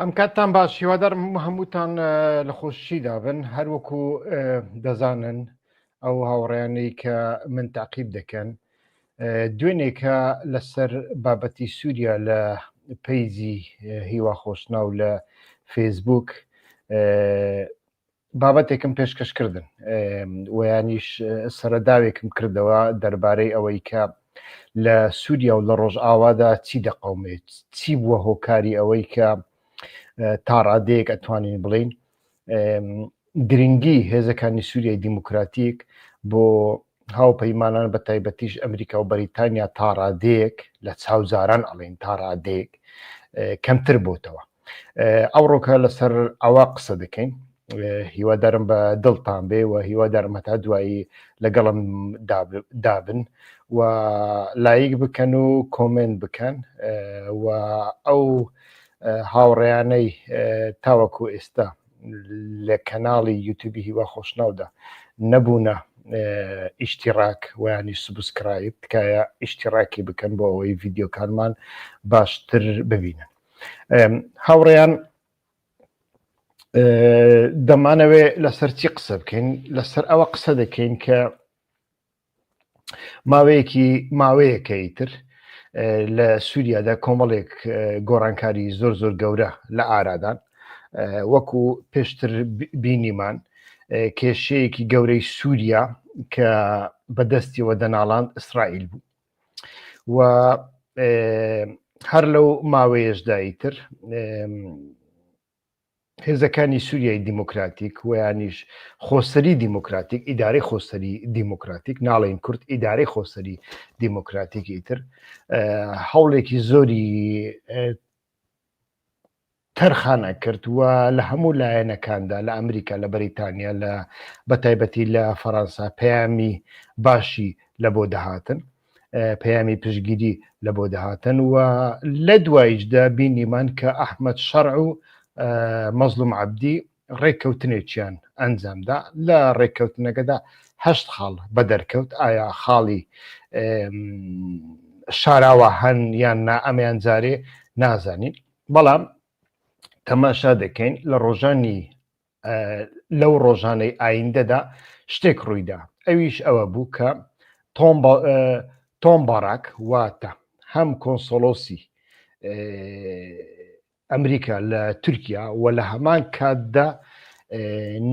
ئەم کاتتان باش هیوادارم هەمووتان لە خۆشیدا بن هەروەکو دەزانن ئەو هاوڕێیانەی کە من تاقیب دەکەن دوێنێکە لەسەر بابەتی سووریا لە پەیجی هیوا خۆشناو لە فەیسبوک بابەتێکم پێشکەش کردن ویانیش سەرەداوێکم کردەوە دەربارەی ئەوەی کە لە سووریا و لە ڕۆژئاوادا چی دەقەومێت چی بووە هۆکاری ئەوەی کە تاڕادەیەک ئەتوانین بڵین گرنگی هێزەکانی سووریای دیموکراتیک بۆ هاوپەیمانان بە تایبەتیش ئەمریکا و بەریتانیا تاڕادەیەک لە چاوجاران ئەڵین تاڕادەیەک کەمتر بۆتەوە. ئەوڕۆکە لەسەر ئەوە قسە دەکەین هیوادارم بە دڵتان بێ و هیوادارم هەتا دوایی لەگەڵم دابن و لایک بکەن و comment بکەن و ئەو هاوڕێیانەی تاوەکو ئێستا لە کەناڵی یوتیوبی هیوا خۆشناودا نەبوونە ئیشتیراک ویانی subscribe تکایە ئیشتیراکی بکەن بۆ ئەوەی ڤیددیوکانمان باشتر ببینن هاوڕێیان دەمانەوێ لەسەر چی قسە بکەین لەسەر ئەوە قسە دەکەین کە ماوەیەکی ماوەیەکە ئیتر لە سووریادا کۆمەڵێک گۆڕانکاری زۆر زۆر گەورە لە ئارادان وەکو پێشتر بینیمان کێشەیەکی گەورەی سووریا کە بەدەستیەوە دەناڵاند ئیسرائیل بوو و هەر لەو ماوەیەشدا ئیتر هێزەکانی سووریای دیموکراتیک ویانیش خۆسەری دیموکراتیک ئیدارەی خۆسەری دیموکراتیک ناڵێن کورد ئیدارەی خۆسەری دیموکراتیک ئیتر هەوڵێکی زۆری تەرخان ئەکرد و لە هەموو لایەنەکاندا لە ئەمریکا لە بەریتانیا لە بەتایبەتی لە فەرەنسا پەیامی باشی لە بۆ دەهاتن پەیامی پشگیری لە بۆ دەهاتن و لە دواییشدا بینیمان کە ئەحمەد شەرع و مەزلوم عەبدی ڕێککەوتنێکیان ئەنجامدا لە ڕێککەوتنەکەدا هەشت خاڵ بەدەرکەوت ئایا خاڵی شاراوە هەن یان نا ئەمەیان جارێ نازانین بەڵام تەماشا دەکەین لە ڕۆژانی لەو ڕۆژانەی ئایندەدا شتێک ڕوویدا ئەویش ئەوە بوو کە تۆم باراک واتە هەم کۆنسۆلۆسی ئەمریکا لە تورکیا و لە هەمان کاتدا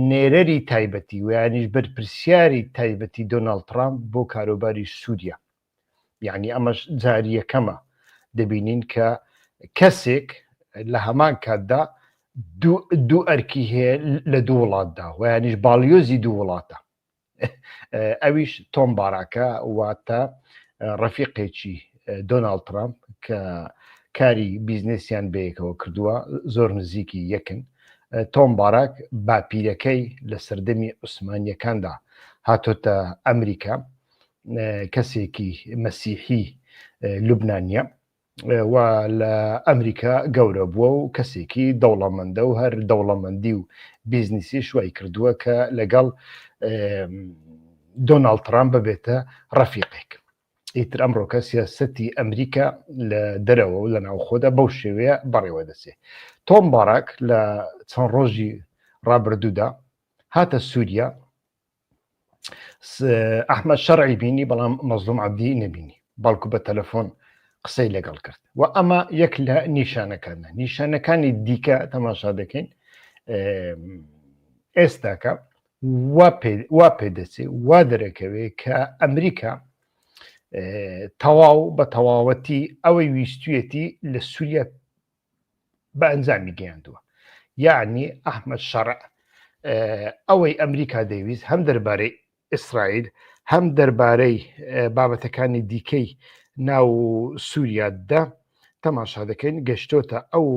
نێرەری تایبەتی ویانیش بەرپرسیاری تایبەتی دۆناڵد ترامپ بۆ کاروباری سووریا یعنی ئەمەش جاری یەکەمە دەبینین کە کەسێک لە هەمان کاتدا دوو ئەرکی هەیە لە دوو وڵاتدا ویانیش باڵیۆزی دوو وڵاتە ئەویش تۆم باراکە واتە ڕەفیقێکی دۆناڵد ترامپ کە کاری بیزنسیان بەیەکەوە کردووە زۆر نزیکی یەکن تۆم باراک باپیرەکەی لە سەردەمی عوسمانیەکاندا هاتۆتە ئەمریکا کەسێکی مەسیحی لوبنانیە و لە ئەمریکا گەورە بووە و کەسێکی دەوڵەمەندە و هەر دەوڵەمەندی و بیزنسیش وای کردووە کە لەگەڵ دۆناڵد ترامپ ببێتە ڕەفیقێک. ئیتر ئەمڕۆکە سیاسەتی ئەمریکا لە دەرەوە و لە ناوخۆدا بەو شێوەیە بەڕێوە دەچێ. تۆم باراک لە چەند ڕۆژی ڕابردوودا هاتە سووریا ئەحمەد شەرعی بینی بەڵام مەزلوم عەبدی نەبینی بەڵکو بە تەلەفۆن قسەی لەگەڵ کرد و ئەمە یەک لە نیشانەکانە نیشانەکانی دیکە تەماشا دەکەین ئێستاکە وا پێدەچێ وا دەرەکەوێ کە ئەمریکا تەواو بە تەواوەتی ئەوەی ویستویەتی لە سووریا بە ئەنجامی گەیاندووە یعنی ئەحمەد شەرع ئەوەی ئەمریکا دەیویست هەم دەربارەی ئیسرائیل هەم دەربارەی بابەتەکانی دیکەی ناو سووریادا تەماشا دەکەین گەشتۆتە ئەو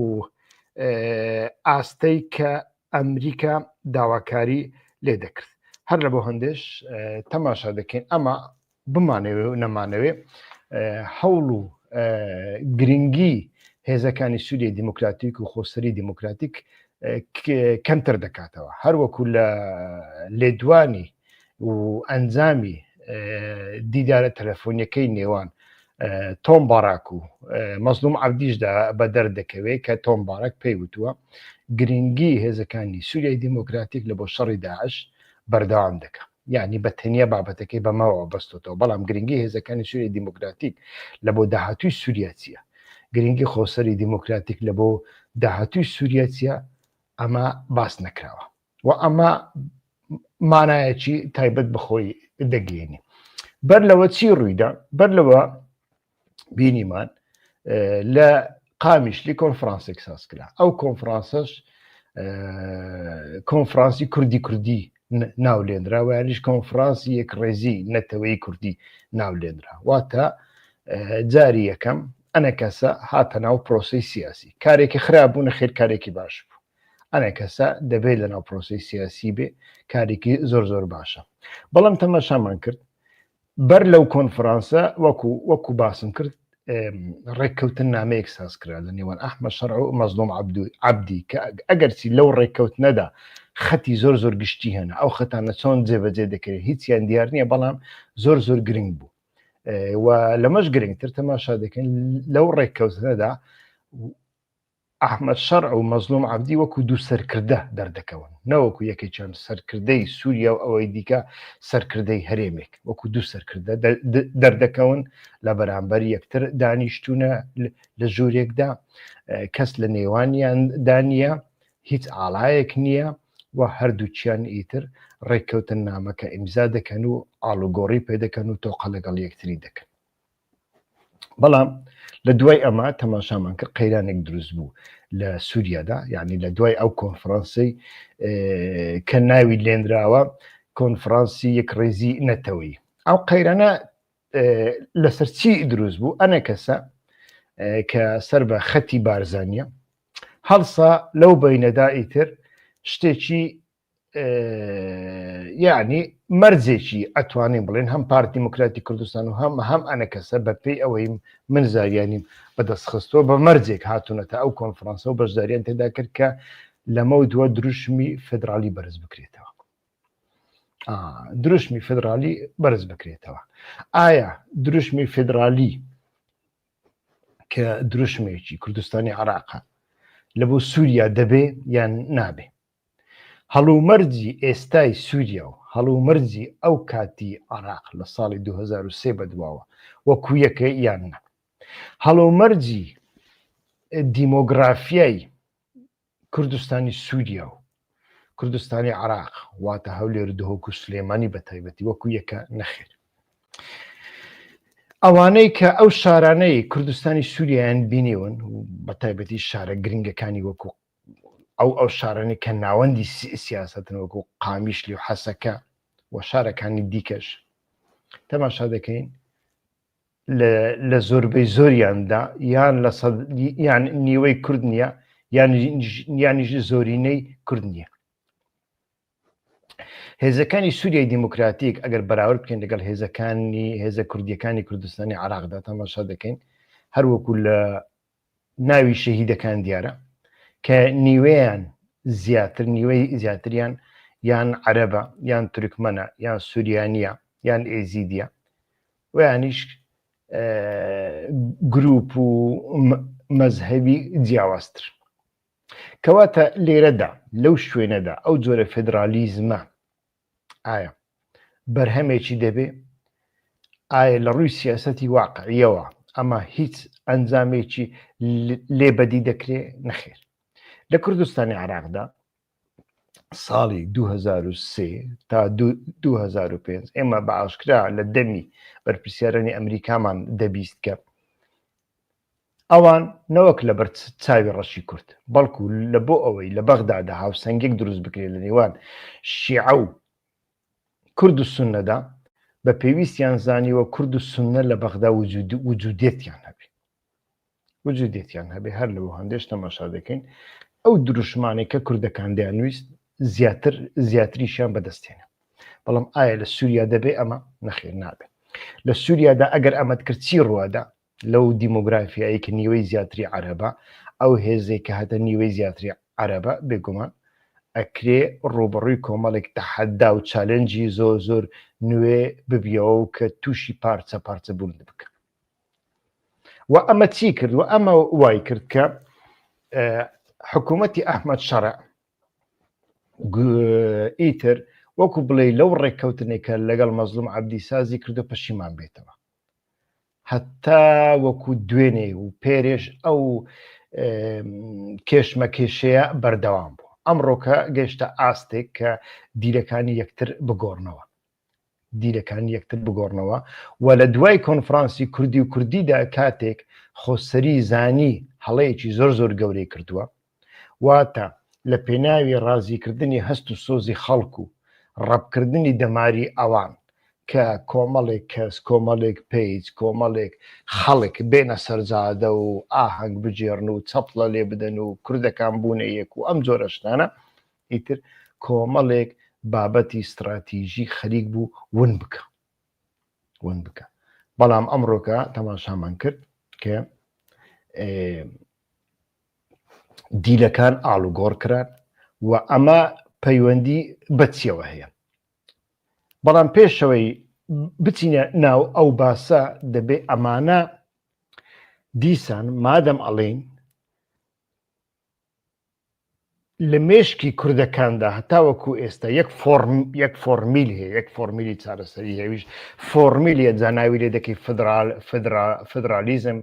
ئاستەی کە ئەمریکا داواکاری لێ دەکرد هەر لە بۆ هەندێش تەماشا دەکەین ئەمە بمانەوێ و نەمانەوێ هەوڵ و گرنگی هێزەکانی سووریای دیموکراتیک و خۆسەری دیموکراتیک کەمتر دەکاتەوە هەروەکو لە لێدوانی و ئەنجامی دیدارە تەلەفۆنیەکەی نێوان تۆم باراک و مەزلوم عەبدیشدا بە دەردەکەوێت کە تۆم باراک پێی وتووە گرنگی هێزەکانی سووریای دیموکراتیک لە بۆ شەڕی داعش بەردەوام دەکە یعنی بە تەنیا بابەتەکەی بەمەوە بەستێتەوە بەڵام گرنگی هێزەکانی سووریای دیموکراتیک لە بۆ داهاتووی سووریا چییە گرنگی خۆسەری دیموکراتیک لە بۆ داهاتووی سووریا چییە ئەمە باس نەکراوە و ئەمە مانایەکی تایبەت بەخۆی دەگەێنی بەر لەوە چی ڕوویدا بەر لەوە بینیمان لە قامیشلی کۆنفرانسێک ساز کرا ئەو کۆنفرانسەش کۆنفرانسی کوردی کوردی ناولێنرا و یانیش کۆنفرانسی یەکڕێزی نەتەوەی کوردی ناولێنرا واتە جاری یەکەم ئەنەکەسە هاتە ناو پرۆسی سیاسی کارێکی خراپ بوو نەخێر کارێکی باش بوو ئەنەکەسە دەبێت لە ناو پرۆسی سیاسی بێ کارێکی زۆر زۆر باشە بەڵام تەماشامان کرد بەر لەو کۆنفرانسە وەکو وەکو باسم کرد ڕێککەوتن نامەیەک ساز کرا لە نێوان ئەحمە شەرع و مەزلوم عەبدی کە ئەگەرچی لەو ڕێککەوتنەدا خەتی زۆر زۆر گشتی هەنە ئەو خەتانە چۆن جێبەجێ دەکرێت هیچیان دیار نییە بەڵام زۆر زۆر گرنگ بوو و لەمەش گرنگتر تەماشا دەکەن لەو ڕێککەوتنەدا ئەحمەد شەرع و مەزلوم عەبدی وەکو دوو سەرکردە دەردەکەون، نەوەکو یەکێکیان سەرکردەی سووریا و ئەوەی دیکە سەرکردەی هەرێمێک، وەکو دوو سەرکردە دەردەکەون، لە بەرامبەر یەکتر دانیشتوونە لە ژوورێکدا، کەس لە نێوانیاندا نییە، هیچ ئاڵایەک نییە و هەردووکیان ئیتر ڕێککەوتننامەکە ئیمزا دەکەن و ئاڵوگۆڕی پێدەکەن و تۆقە لەگەڵ یەکتری دەکەن. بەڵام لە دوای ئەمە تەماشامان کرد قەیرانێک دروست بوو لە سووریادا یعنی لە دوای ئەو کۆنفرانسی کە ناوی لێنراوە کۆنفرانسی یەکڕێزی نەتەوەی ئەو قەیرانە لەسەر چی دروست بوو ئەنە کەسە کە سەر بە خەتی بارزانە هەڵسا لەو بینەدا ئیتر شتێکی یعنی مەرجێکی ئەتوانین بڵێن هەم پارتی دیموکراتی کوردستان و هەم هەم ئەنەکەسە بە پێی ئەوەی من زاریانیم بەدەست خستووە بە مەرجێک هاتوونەتە ئەو کۆنفرانسە و بەشداریان تێدا کرد کە لەمە دووە دروشمی فدرالی بەرز بکرێتەوە دروشمی فدرالی بەرز بکرێتەوە ئایا دروشمی فدرالی کە دروشمێکی کوردستانی عراقە لە بۆ سووریا دەبێ یان نابێ هەڵومەرجی ئێستای سووریا و هەڵومەرجی ئەو کاتی عێراق لە ساڵی 2003 بەدواوە وەکو یەکە یان نا؟ هەڵومەرجی دیمۆگرافیای کوردستانی سووریا و کوردستانی عراق واتە هەولێر و دهۆک و سلێمانی بە تایبەتی وەکو یەکە نەخێر. ئەوانەی کە ئەو شارانەی کوردستانی سووریایان بینیون بە تایبەتی شارە گرنگەکانی وەکو ئەو ئەو شارانەی کە ناوەندی سیاسەتن وەکو قامیشلی و حەسەکە و شارەکانی دیکەش تەماشا دەکەین لە زۆربەی زۆریاندا یان لە یان نیوەی کورد نییە یان یانیش زۆرینەی کورد نییە هێزەکانی سووریای دیموکراتیک ئەگەر بەراورد بکەین لەگەڵ هێزەکانی هێزە کوردیەکانی کوردستانی عراقدا تەماشا دەکەین هەروەکو لە ناوی شەهیدەکان دیارە کە نیوەیان زیاتر نیوەی زیاتریان یان عەرەبە یان تورکمەنە یان سوریانیە یان ئێزیدیە و یانیش گروپ و مەزهەبی جیاوازتر کەواتە لێرەدا لەو شوێنەدا ئەو جۆرە فێدرالیزمە ئایا بەرهەمێکی دەبێ؟ ئایا لە ڕووی سیاسەتی واقعیەوە ئەمە هیچ ئەنجامێکی لێ بەدی دەکرێ؟ نەخێر. لە کوردستانی عراقدا ساڵی 2003 تا 2005 ئێمە بە ئاشکرا لە دەمی بەرپرسیارانی ئەمریکامان دەبیست کە ئەوان نەوەک لەبەر چاوی ڕەشی کورد، بەڵکو لە بۆ ئەوەی لە بەغدادا هاوسەنگیەک دروست بکرێت لە نێوان شیعە و کورد و سوننەدا، بە پێویستیان زانیوە کورد و سوننە لە بەغدا وجودیەتیان هەبێ. وجودیەتیان هەبێ هەر لەو هەندێش تەماشا دەکەین ئەو دروشمانەی کە کوردەکان دەیانویست زیاتر زیاتریشیان بەدەستهێنا. بەڵام ئایا لە سووریا دەبێ ئەمە؟ نەخێر نابێ. لە سووریادا ئەگەر ئەمەت کرد چی ڕووادا؟ لەو دیمۆگرافیایەی کە نیوەی زیاتری عەرەبە، ئەو هێزەی کە هەتە نیوەی زیاتری عەرەبە، بێگومان ئەکرێ ڕووبەڕووی کۆمەڵێک تەحەدا و challenge ی زۆر زۆر نوێ ببیەوە و کە تووشی پارچە پارچە بوون بکە. و ئەمە چی کرد و ئەمە وای کرد کە حکوومەتی ئەحمد شەرع ئیتر وەکو بڵێ لەو ڕێککەوتنێکە لەگەڵ مەزلوم عبدی سازی کردو پەشیمان بێتەوە هەتا وەکو دوێنێ و پێرێش ئەو کێشمەکێشەیە بەردەوام بوو ئەمڕۆکە گەشتە ئاستێک کە دیلەکانی یەکتر بگۆڕنەوە دیلەکانی یەکتر بگۆڕنەوە و لە دوای کۆنفرانسی کوردی و کوردیدا کاتێک خۆسەری زانی هەڵەیەکی زۆر زۆر گەورەی کردووە واتە لە پێناوی ڕازیکردنی هەست و سۆزی خەڵک و ڕەپکردنی دەماری ئەوان کە کۆمەڵێک کەس، کۆمەڵێک page، کۆمەڵێک خەڵک بێنە سەر جادە و ئاهەنگ بگێڕن و چەپڵە لێ بدەن و کوردەکان بوونە یەک و ئەم جۆرە شتانە، ئیتر کۆمەڵێک بابەتی ستڕاتیژی خەریک بوو ون بکا. ون بکا. بەڵام ئەمڕۆکە تەماشامان کرد کە دیلەکان ئاڵوگۆڕ کران و ئەمە پەیوەندی بە چیەوە هەیە بەڵام پێشەوەی بچینە ناو ئەو باسە دەبێ ئەمانە دیسان مادەم ئەڵین لە مێشکی کوردەکاندا هەتاوەکو ئێستا یەک فۆرم یەک فۆرمیل هەیە یەک فۆرمیلی چارەسەری هەویش فۆرمیلیە جاناوی لێ دەکەی فدرال فدرا فدرالیزم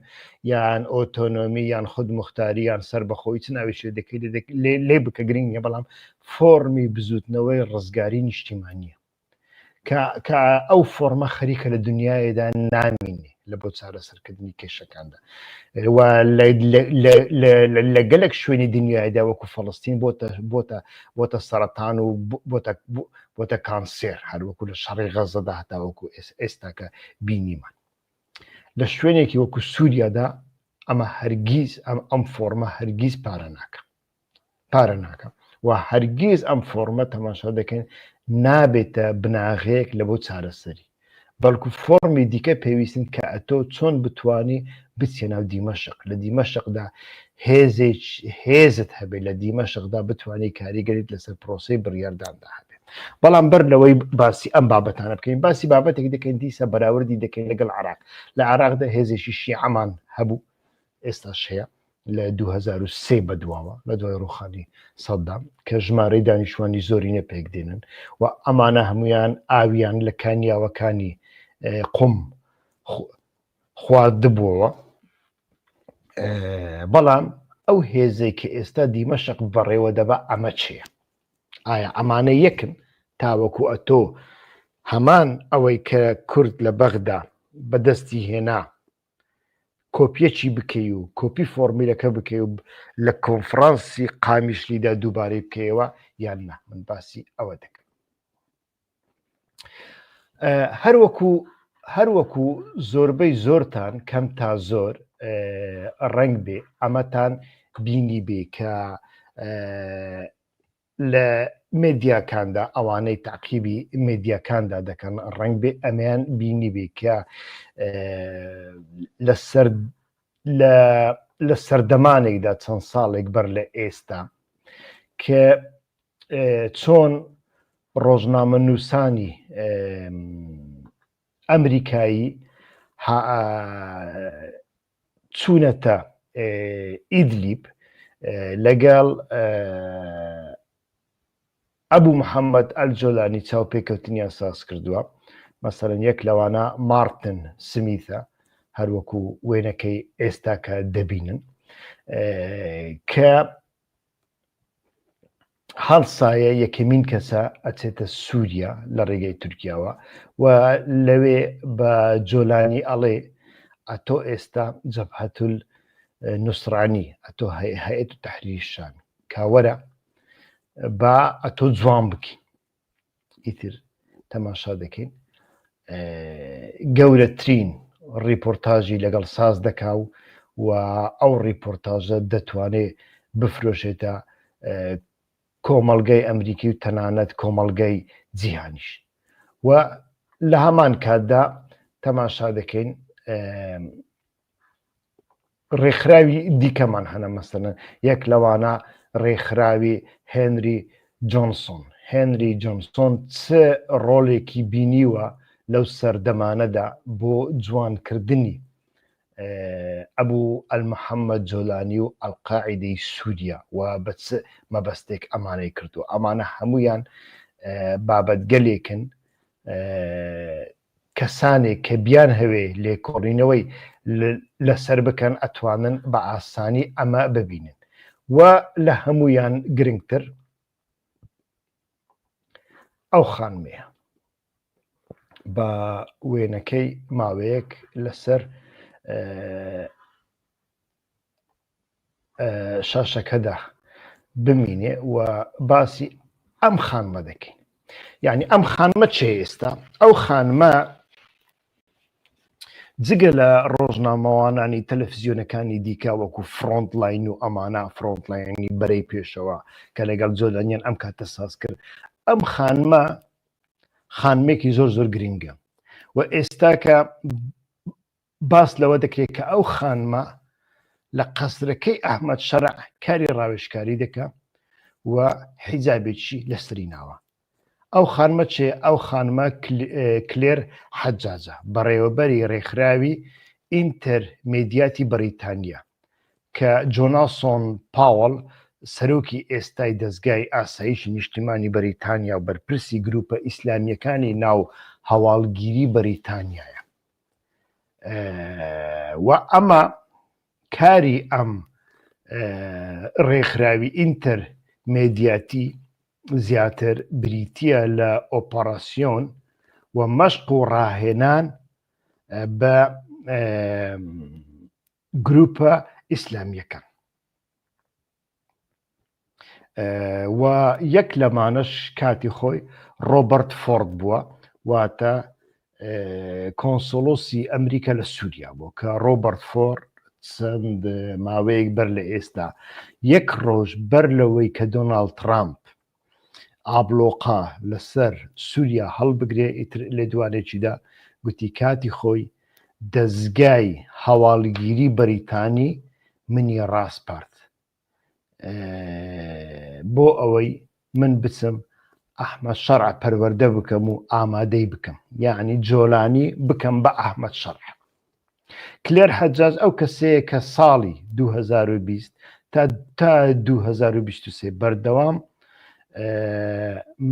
یان ئۆتۆنۆمی یان خود مختاری یان سەربەخۆی چ ناویش لێ دەکەی لێ بکە گرنگ نیە بەڵام فۆرمی بزوتنەوەی ڕزگاری نیشتیمانیە کە کە ئەو فۆرمە خەریکە لە دنیادا نامینێ لە بۆ چارەسەرکردنی کێشەکاندا و لە گەلک شوێنی دنیادا وەکو فەڵستین بۆتە بۆتە بۆتە سەرەتان و بۆتە بۆتە کانسێر هەروەکو لە شەڕی غەزەدا هەتاوەکو ئێستاکە بینیمان لە شوێنێکی وەکو سووریادا ئەمە هەرگیز ئەم ئەم فۆرمە هەرگیز پارە ناکە پارە ناکە و هەرگیز ئەم فۆرمە تەماشا دەکەین نابێتە بناغەیەک لە بۆ چارەسەری بەڵکو فۆرمی دیکە پێویستن کە ئەتۆ چۆن بتانی بچێ ناو دیمەشق لە دیمەشقدا هێزێک هێزت هەبێت لە دیمەشقدا بتانی کاریگەریت لەسەر پرۆسی بڕیارداندا هەبێت بەڵام بەر لەوەی باسی ئەم بابەتانە بکەین باسی بابەتێک دەکەین دیسە بەراوردی دەکەین لەگەڵ عراق لە عراقدا هێزێکی شیعەمان هەبوو ئێستاش هەیە لە 2003 بەدواوە لە دوای ڕوخانی سەدام کە ژمارەی دانیشتوانی زۆرینە پێک دێنن و ئەمانە هەمویان ئاویان لە کانیاوەکانی قوم خواردبووەوە بەڵام ئەو هێزێک کە ئێستا دیمەشق بەڕێوە دەبا ئەمە چییە؟ ئایا ئەمانە یەکن تاوەکو ئەتۆ هەمان ئەوەی کە کورد لە بەغدا بەدەستی هێنا کۆپیەکی بکەی و کۆپی فۆرمیلەکە بکەی و لە کۆنفرانسی قامیشلیدا دووبارەی بکەیەوە یان نا من باسی ئەوە دەکەم هەروەکو هەروەکو زۆربەی زۆرتان کەم تا زۆر ڕنگ بێ ئەمەتان بینی بێ کە لە مێدیاکاندا ئەوانەی تاقیبی مێدیاکاندا دەکەن ڕنگ بێ ئەمیان بینی بێ کە لەسەر لە سەردەمانێکدا چەند ساڵێک بەر لە ئێستا کە چۆن ڕۆژنامە نووسانی ئەمریکایی چوونەتە ئیدلیب لەگەڵ ئەبوو محەممەد ئەلجۆلانی چاوپێکەوتنیان ساز کردووە مەسەرەن یەک لەوانە مارتن سمیثە هەروەکو وێنەکەی ئێستا کە دەبینن کە هەڵسایە یەکەمین کەسە ئەچێتە سووریا لە ڕێگەی تورکیاوە و لەوێ بە جۆلانی ئەڵێ ئەتۆ ئێستا جەبهەتول نوسرانی ئەتۆ هەیەت و تحریر شامی کاوەرە با ئەتۆ جوان بکەین ئیتر تەماشا دەکەین گەورەترین ڕیپۆرتاژی لەگەڵ ساز دەکا و و ئەو ڕیپۆرتاژە دەتوانێت بفرۆشێتە کۆمەڵگەی ئەمریکی و تەنانەت کۆمەڵگەی جیهانیش و لە هەمان کاتدا تەماشا دەکەین ڕێکخراوی دیکەمان هەنە مەسەلەن یەک لەوانە ڕێکخراوی هێنری جۆنسۆن هێنری جۆنسۆن چ ڕۆڵێکی بینیوە لەو سەردەمانەدا بۆ جوانکردنی. ئەبوو ئەلمحەممەد جۆلانی و ئەلقاعیدەی سووریا و بە چ مەبەستێک ئەمانەی کردو. ئەمانە هەمویان بابەتگەلێکن کەسانێک کە بیان هەوێ لێکۆڵینەوەی لەسەر بکەن ئەتوانن بە ئاسانی ئەمە ببینن و لە هەمویان گرنگتر ئەو خانمەیە بە وێنەکەی ماوەیەک لەسەر شاشەکەدا بمینێ و باسی ئەم خانمە دەکەین یعنی ئەم خانمە چێ ئێستا ئەو خانمە جگە لە ڕۆژنامەوانانی تەلەفزیۆنەکانی دیکە وەکو فرۆنت لاین و ئەمانە فرۆنت لاینی بەرەی پێشەوە کە لەگەڵ جۆلانیان ئەم کاتە ساز کرد ئەم خانمە خانمێکی زۆر زۆر گرنگە و ئێستا کە باس لەوە دەکرێت کە ئەو خانمە لە قەسرەکەی ئەحمەد شەرع کاری ڕاوێژکاری دەکا و حیجابێکی لەسەری ناوە. ئەو خانمە چێ؟ ئەو خانمە کلێر حەجاجە، بەڕێوەبەری ڕێکخراوی ئینتەر مێدیاتی بەریتانییە کە جۆناسۆن پاوەڵ سەرۆکی ئێستای دەزگای ئاسایشی نیشتیمانی بەریتانیا و بەرپرسی گروپە ئیسلامییەکانی ناو هەواڵگیری بەریتانیایە. و ئەمە کاری ئەم ڕێکخراوی ئینتەر مێدیاتی زیاتر بریتە لە ئۆپەراسیۆن و مەشق و ڕاهێنان بە گروپە ئیسلامیەکان و یەک لەمانەش کاتی خۆی ڕۆبەرت فۆرد بووە واتە کۆنسۆلۆسی ئەمریکا لە سووریا بوو کە ڕۆبەرت فۆر چەند ماوەیەک بەر لە ئێستا یەک ڕۆژ بەر لەوەی کە دۆناڵد ترامپ ئابلۆقا لەسەر سووریا هەڵبگرێ ئیتر لێدوانێکیدا گوتی کاتی خۆی دەزگای هەواڵگیری بەریتانی منی ڕاسپارد بۆ ئەوەی من بچم ئەحمەد شەرع پەروەردە بکەم و ئامادەی بکەم یعنی جۆلانی بکەم بە ئەحمەد شەرع کلێر حەجاج ئەو کەسەیە کە ساڵی 2020 تا تا 2023 بەردەوام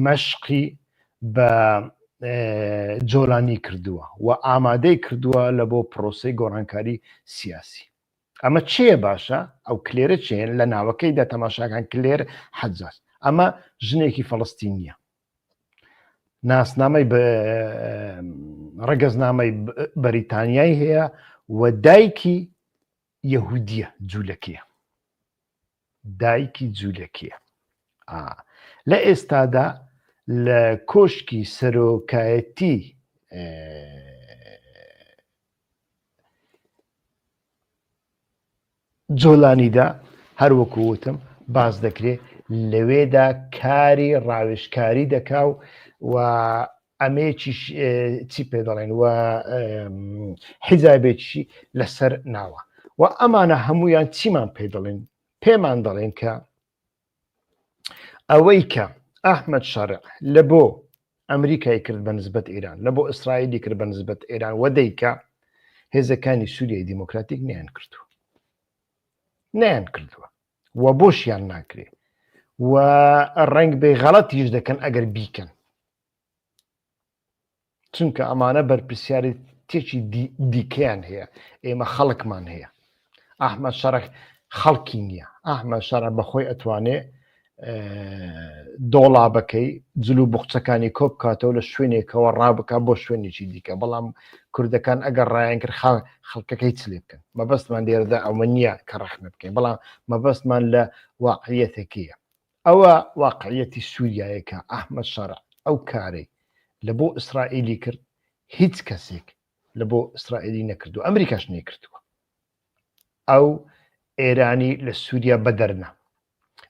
مەشقی بە جۆلانی کردووە و ئامادەی کردووە لە بۆ پرۆسی گۆڕانکاری سیاسی ئەمە چێ باشە ئەو کلێرە چێ لە ناوەکەیدا تەماشاکان کلێر حەجاج ئەمە ژنێکی فەڵستینیە ناسنامەی ڕەگەزنامەی بەریتانیای هەیە و دایکی یەهودیە جوولەکەیە دایکی جوولەکیە لە ئێستادا لە کۆشکی سەرۆکایەتی جۆلانیدا هەروەکو وتم باس دەکرێ لەوێدا کاری ڕاوێژکاری دەکا و و ئەمەیەکیش چی پێ دەڵێن و حیجابێکی لەسەر ناوە و ئەمانە هەمویان چیمان پێ دەڵێن پێمان دەڵێن کە ئەوەی کە ئەحمد شەرع لە بۆ ئەمریکای کرد بە نسبەت ئێران لە بۆ ئیسرائیلی کرد بە نسبەت ئێران وە دەیکا هێزەکانی سووریای دیموکراتیک نیان کردووە نیان کردووە و بۆشیان ناکرێ و ڕنگ بێ غەڵەتیش دەکەن ئەگەر بیکەن چونکە ئەمانە بەرپرسیارێتێکی دیکەیان هەیە ئێمە خەڵکمان هەیە ئەحمەد شەرع خەڵکی نییە ئەحمەد شەرع بەخۆی ئەتوانێ دۆڵابەکەی جل و بخچەکانی کۆ بکاتەوە لە شوێنێکەوە ڕابکە بۆ شوێنێکی دیکە بەڵام کوردەکان ئەگەر ڕایان کرد خەڵکەکەی چ لێ بکەن مەبەستمان لێرەدا ئەوە نییە کە ڕەخنە بکەین بەڵام مەبەستمان لە واقعیەتەکەیە ئەوە واقعیەتی سووریایە کە ئەحمەد شەرع ئەو کارەی لە بۆ ئیسرائیلی کرد هیچ کەسێک لە بۆ ئیسرائیلی نەکردو ئەمریکاش نەیکردووە ئەو ئێرانی لە سووریا بەدەرنا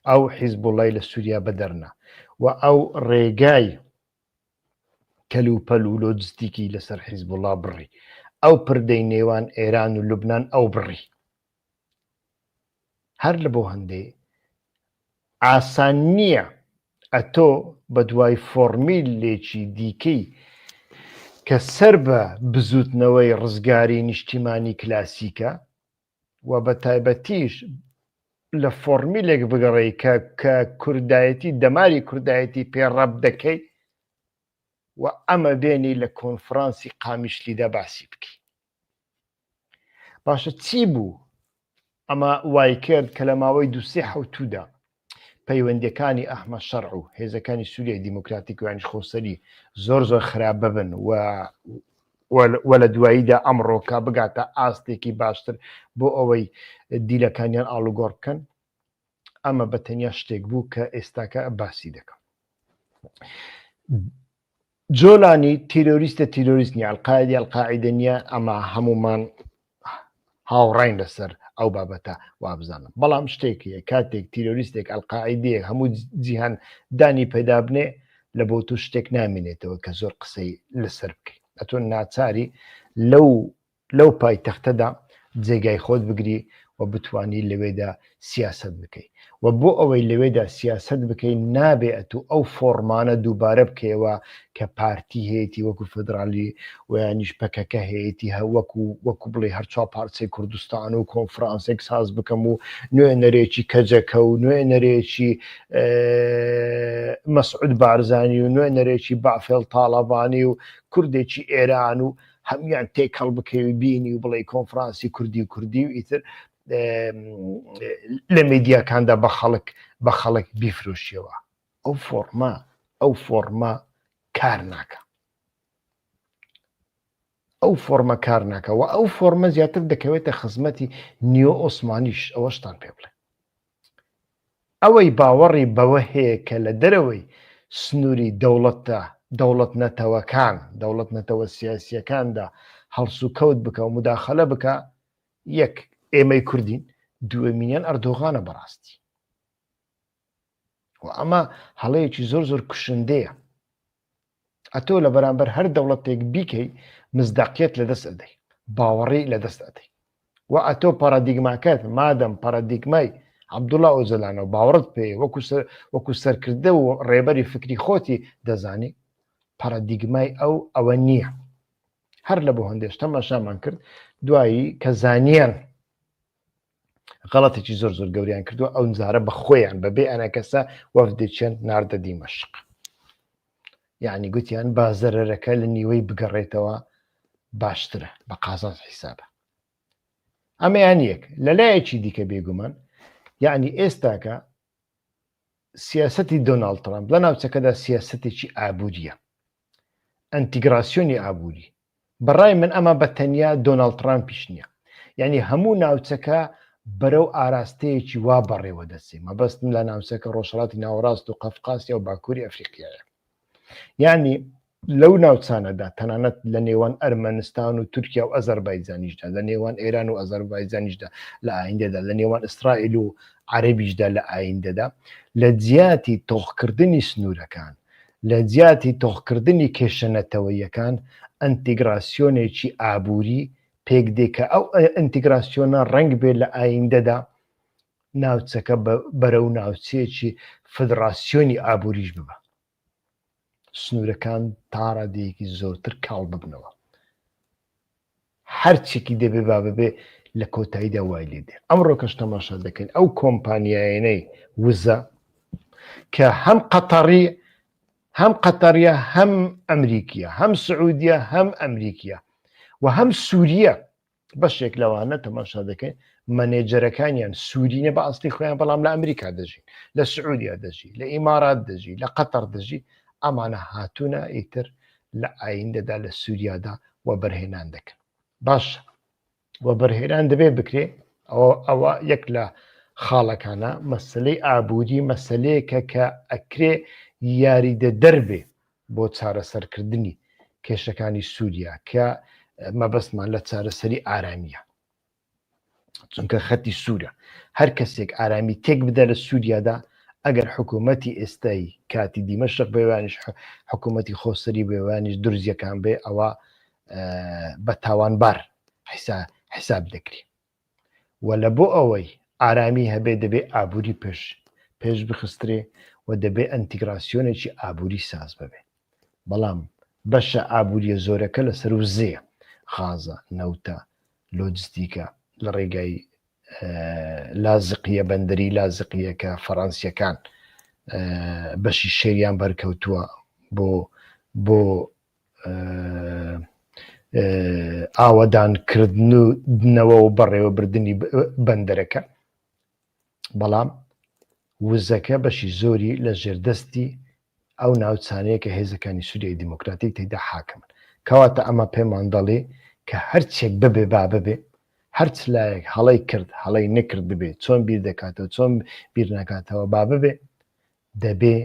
ئەو حیزبوڵای لە سووریا بەدەرنا و ئەو ڕێگای کەلوپەل و لۆجستیکی لەسەر حیزبوڵا بڕی ئەو پردەی نێوان ئێران و لوبناان ئەو بڕی هەر لە بۆ هەندێ ئاسان نییە ئەتۆ بە دوای فۆڕمیلێکی دیکەی. کە سەر بە بزووتنەوەی ڕزگاری نیشتیمانی کلاسیکە و بە تایبەتیش لە فۆڕمیلێک بگەڕێی کە کە کوردایەتی دەماری کوردایەتی پێ ڕەب دەکەی و ئەمە بێنی لە کۆنفرانسی قامیشلیدا باسی بکەی. باشە چی بوو ئەمە وای کرد کە لە ماوەی دوسێ حوتودا پەیوەندیەکانی ئەحمەد شەرع و هێزەکانی سووریای دیموکراتیک ویانیش خۆسەری زۆر زۆر خراپ ببن و و لە دواییدا ئەمڕۆکە بگاتە ئاستێکی باشتر بۆ ئەوەی دیلەکانیان ئاڵوگۆڕ بکەن ئەمە بە تەنیا شتێک بوو کە ئێستاکە باسی دەکەم. جۆلانی تیرۆریستە تیرۆریست نیە ئەلقاعدی ئەلقاعیدە نیە ئەمە هەمومان هاوڕین لەسەر ئەو بابەتە وابزانم بەڵام شتێک هەیە کاتێک تیرۆریستێک ئەلقاعیدەیە هەموو جیهان دانی پەیدا بنێ لە بۆ تو شتێک نامێنێتەوە کە زۆر قسەی لەسەر بکەیت ئەتۆ ناچاری لەو لەو پایتەختەدا جێگای خۆت بگری و بتوانی لەوێدا سیاسەت بکەی و بۆ ئەوەی لەوێدا سیاسەت بکەی نابێ ئەتوو ئەو فۆڕمانە دووبارە بکەیەوە کە پارتی هەیەتی وەکو فدرالی و یانیش پەکەکە هەیەتی هە وەکو وەکو بڵێ هەر چوار پارچەی کوردستان و کۆنفرانسێک ساز بکەم و نوێنەرێکی کەجەکە و نوێنەرێکی مەسعود بارزانی و نوێنەرێکی بافێڵ تاڵەبانی و کوردێکی ئێران و هەموویان تێکەڵ بکەی و بینی و بڵێ کۆنفرانسی کوردی و کوردی و ئیتر لە میدیاکاندا بە خەڵک بە خەڵک بیفرۆشیەوە ئەو فۆڕمە ئەو فۆڕمە کار ناکە ئەو فۆرمە کار ناکە و ئەو فۆرمە زیاتر دەکەوێتە خزمەتی نیۆ ئۆسمانیش ئەوەشتان پێ بڵێ ئەوەی باوەڕی بەوە هەیە کە لە دەرەوەی سنووری دەوڵەتە دەوڵەت نەتەوەکان، دەوڵەت نەتەوە سیاسییەکاندا هەڵسوکەوت بکا و موداخەلە بکا، یەک ئێمەی کوردین، دووەمینیان ئەردۆغانە بەڕاستی. و ئەمە هەڵەیەکی زۆر زۆر کوشندەیە. ئەتۆ لە بەرامبەر هەر دەوڵەتێک بیکەی مزداقیەت لەدەست ئەدەی باوەڕی لەدەست ئەدەی و ئەتۆ پارادیگماکەت مادەم پارادیگمای عەبدوڵا ئۆجەلانە و باوەڕت پێ وەکو سەر وەکو سەرکردە و ڕێبەری فکری خۆتی دەزانی پارادیگمای ئەو ئەوە نییە هەر لە بۆ هەندێش تەماشامان کرد دوایی کە زانیان غەڵەتێکی زۆر زۆر گەوریان کردووە ئەو جارە بە خۆیان بەبێ ئەنەکەسە وەفدێکیان ناردە دیمەشق یعنی گوتیان با زەرەرەکە لە نیوەی بگەڕێتەوە باشترە بە قازانج حیسابە ئەمەیان یەک لەلایەکی دیکە بێگومان یعنی ئێستاکە سیاسەتی دۆناڵد ترامپ لە ناوچەکەدا سیاسەتێکی ئابووریە ئەنتیگراسیۆنی ئابووری بەڕای من ئەمە بە تەنیا دۆناڵد ترامپیش نییە یعنی هەموو ناوچەکە بەرەو ئاراستەیەکی وا بەڕێوە دەچێ مەبەستم لە ناوچەکە ڕۆژهەڵاتی ناوەڕاست و قەفقاسیا و باکووری ئەفریقیایە یعنی لەو ناوچانەدا تەنانەت لە نێوان ئەرمەنستان و تورکیا و ئەزەربایجانیشدا لە نێوان ئێران و ئەزەربایجانیشدا لە ئایندەدا لە نێوان ئیسرائیل و عەرەبیشدا لە ئایندەدا لە جیاتی تۆخکردنی سنوورەکان لە جیاتی تۆخکردنی کێشە نەتەوەییەکان ئەنتیگراسیۆنێکی ئابووری پێک دێ کە ئەو ئەنتیگراسیۆنە ڕەنگ بێ لە ئایندەدا ناوچەکە بەرەو ناوچەیەکی فدراسیۆنی ئابووریش ببا. سنوورەکان تا ڕادەیەکی زۆرتر کاڵ ببنەوە. هەرچێکی دەبێ با ببێ لە کۆتاییدا وای لێ دێ. ئەمڕۆکەش تەماشا دەکەین ئەو کۆمپانیایانەی وزە کە هەم قەتەڕی هەم قەتەڕیە هەم ئەمریکیە هەم سعودیە هەم ئەمریکیە و هەم سووریە بەشێک لەوانە تەماشا دەکەین مەنێجەرەکانیان سوورینە بە ئەسلی خۆیان بەڵام لە ئەمریکا دەژین لە سعودیا دەژی لە ئیمارات دەژی لە قەتەر دەژی ئەمانە هاتوونە ئیتر لە ئایندەدا لە سووریادا وەبەرهێنان دەکەن باش وەبەرهێنان دەبێ بکرێ ئەوە ئەوە یەک لە خاڵەکانە مەسلەی ئابووری مەسلەیەکە کە ئەکرێ یاریدە دەربێ بۆ چارەسەرکردنی کێشەکانی سووریا کە مەبەستمان لە چارەسەری ئارامیە چونکە خەتی سوورە هەر کەسێک ئارامی تێک بدە لە سووریادا ئەگەر حکوومەتی ئێستای کاتی دیمەشق بێوانیش حکوومەتی خۆسەری بێوانیش درزیەکان بێ ئەوە بە تاوانبار حیساب دەکری و لە بۆ ئەوەی ئارامی هەبێ دەبێ ئابووری پێش پێش بخسترێ و دەبێ ئەنتیگراسیۆنێکی ئابووری ساز ببێ بەڵام بەشە ئابووریە زۆرەکە لەسەر وزەیە، غازە، نەوتە، لۆجستیکە لە ڕێگای لازقیە بەندەری لازقیە کە فەڕەنسیەکان بەشی شێریان بەرکەوتووە بۆ بۆ ئاوەدان کردنەوە و بەڕێوەبردنی بەندەرەکە بەڵام وزەکە بەشی زۆری لە ژێردەستی ئەو ناوچانەیە کە هێزەکانی سوریای دیموکراتیک تێیدا حاکمن. کەواتە ئەمە پێمان دەڵێ کە هەرچێک ببێ با ببێ، هەرچ لایەک هەڵەی کرد، هەڵەی نەکردبێ، چۆن بیر دەکاتەوە، چۆن بیر ناکاتەوە با ببێ، دەبێ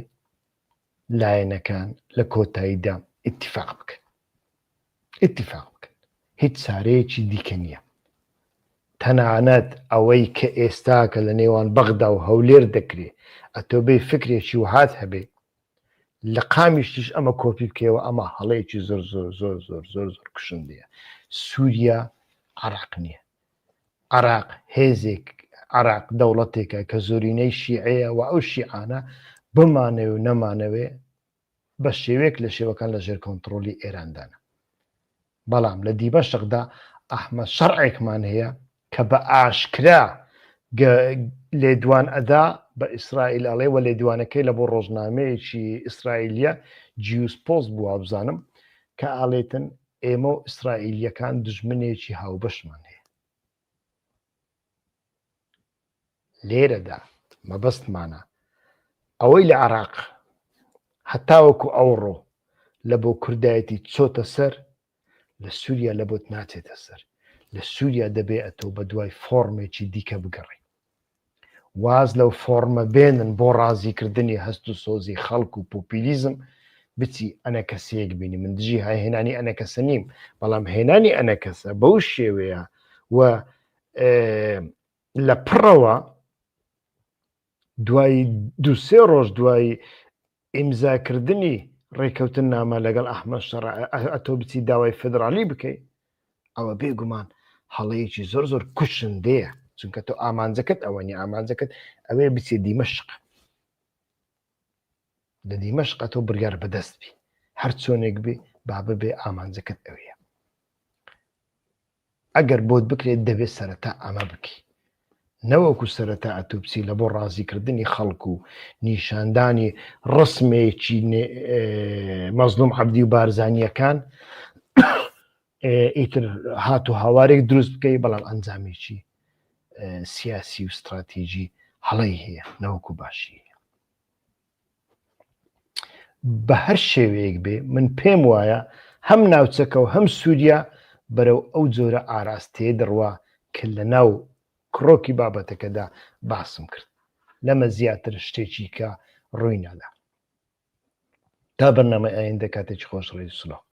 لایەنەکان لە کۆتاییدا ئیتیفاق بکەن. ئیتیفاق بکەن. هیچ چارەیەکی دیکە نییە. تەنانەت ئەوەی کە ئێستاکە لە نێوان بەغدا و هەولێر دەکرێ ئەتۆ بێی فکرێکی وەهات هەبێ لە قامیشتیش ئەمە کۆپی بکەیەوە ئەمە هەڵەیەکی زۆر زۆر زۆر زۆر زۆر زۆر کوشندەیە سووریا عراق نییە عراق هێزێک عراق دەوڵەتێکە کە زۆرینەی شیعەیە و ئەو شیعانە بمانەوێ و نەمانەوێ بە شێوەیەک لە شێوەکان لە ژێر کۆنتڕۆلی ئێراندانە بەڵام لە دیمەشقدا ئەحمەد شەرعێکمان هەیە کە بە ئاشکرا لێدوان ئەدا بە ئیسرائیل ئەڵێ و لێدوانەکەی لە بۆ ڕۆژنامەیەکی ئیسرائیلیە جیوس پۆست بووە بزانم کە ئاڵێتن ئێمە و ئیسرائیلیەکان دژمنێکی هاوبەشمان هەیە لێرەدا مەبەستمانە ئەوەی لە عراق هەتاوەکو ئەوڕۆ لە بۆ کوردایەتی چۆتە سەر لە سووریا لە بۆت ناچێتە سەر لە سووریا دەبێ ئەتۆ بە دوای فۆرمێکی دیکە بگەڕێ واز لەو فۆرمە بێنن بۆ ڕازیکردنی هەست و سۆزی خەڵک و پۆپیلیزم بچی ئەنەکەسەیەک بینی من دژی هاهێنانی ئەنەکەسە نیم بەڵام هێنانی ئەنەکەسە بەو شێوەیە و لە پڕەوە دوای دوسێ ڕۆژ دوای ئیمزاکردنی ڕێکەوتن نامە لەگەڵ ئەحمەد شەڕ ئەتۆ بچی داوای فدرالی بکەی ئەوە بێگومان هەڵەیەکی زۆر زۆر کوشندەیە چونکە تۆ ئامانجەکەت ئەوە نیە ئامانجەکەت ئەوەیە بچێ دیمەشق لە دیمەشق ئەتۆ بڕیار بەدەست بی هەر چۆنێک بێ با ببێ ئامانجەکەت ئەوەیە ئەگەر بۆت بکرێت دەبێت سەرەتا ئەمە بکەی نەوەکو سەرەتا ئەتوو بچی لە بۆ ڕازیکردنی خەڵک و نیشاندانی ڕسمێکی مەزلوم عەبدی و بارزانیەکان ئیتر هات و هاوارێک دروست بکەی بەڵام ئەنجامێکی سیاسی و ستراتیژی هەڵەی هەیە نەوەکو باشی هەیە بە هەر شێوەیەک بێ من پێم وایە هەم ناوچەکە و هەم سووریا بەرەو ئەو جۆرە ئاراستەیە دەڕوا کە لە ناو کڕۆکی بابەتەکەدا باسم کرد لەمە زیاتر شتێکی کە ڕووی نادا تا بەرنامەی ئایندە کاتێکی خۆش ڕێز سلاو.